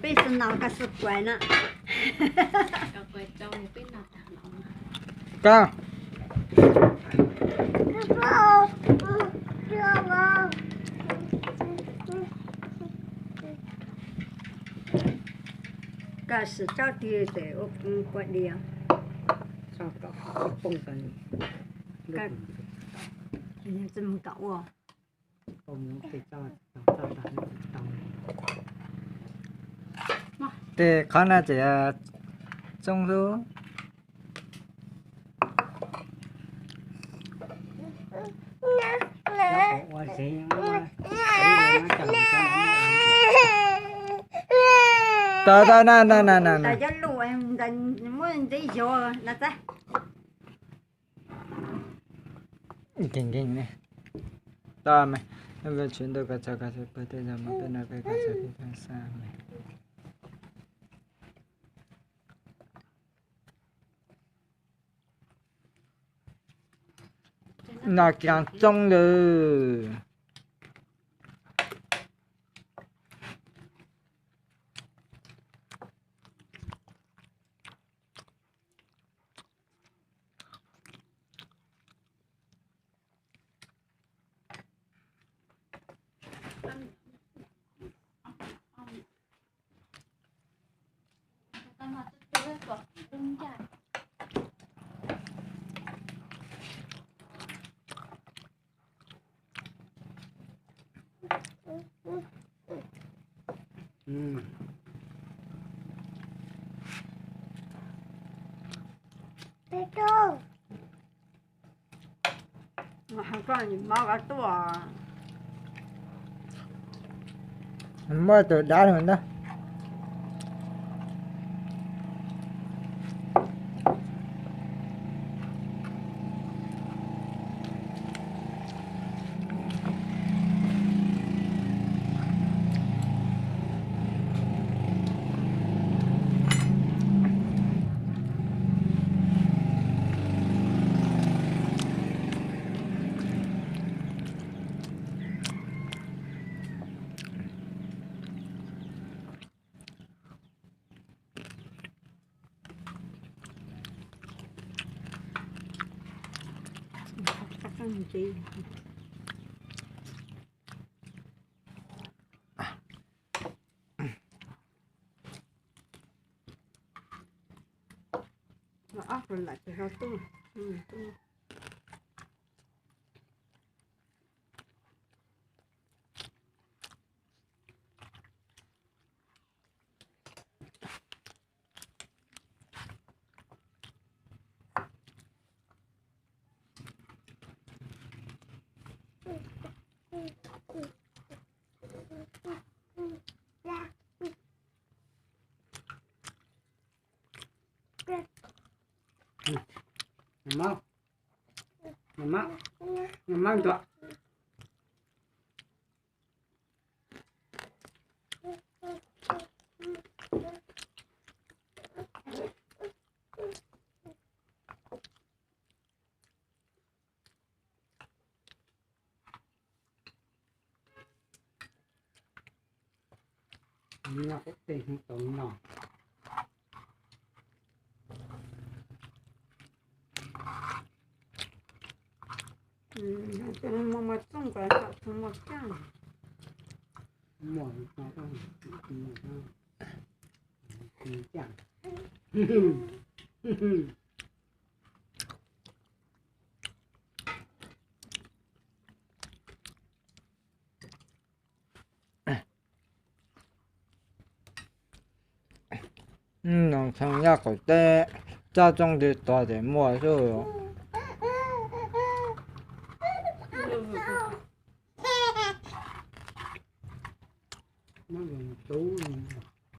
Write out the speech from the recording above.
Peb xu nau ka xu kuais na. Ka Ka sim tsob twg ces ua kua diav. Tsis mus tom ua. Ces qhov no ces txooj hlub. Tau tau na na na na. Nkees nkees ne. Tau me, peb tswv ntuj koj txhawb koj txhawb pawg tej zog mas peb no peb koj txhawb peb koj xa me. No kiag txooj lawm. Muaj tus dab lug ntag. Noo tsheej yaj qaum teb, coj txooj twg tuag ces muaj xwb.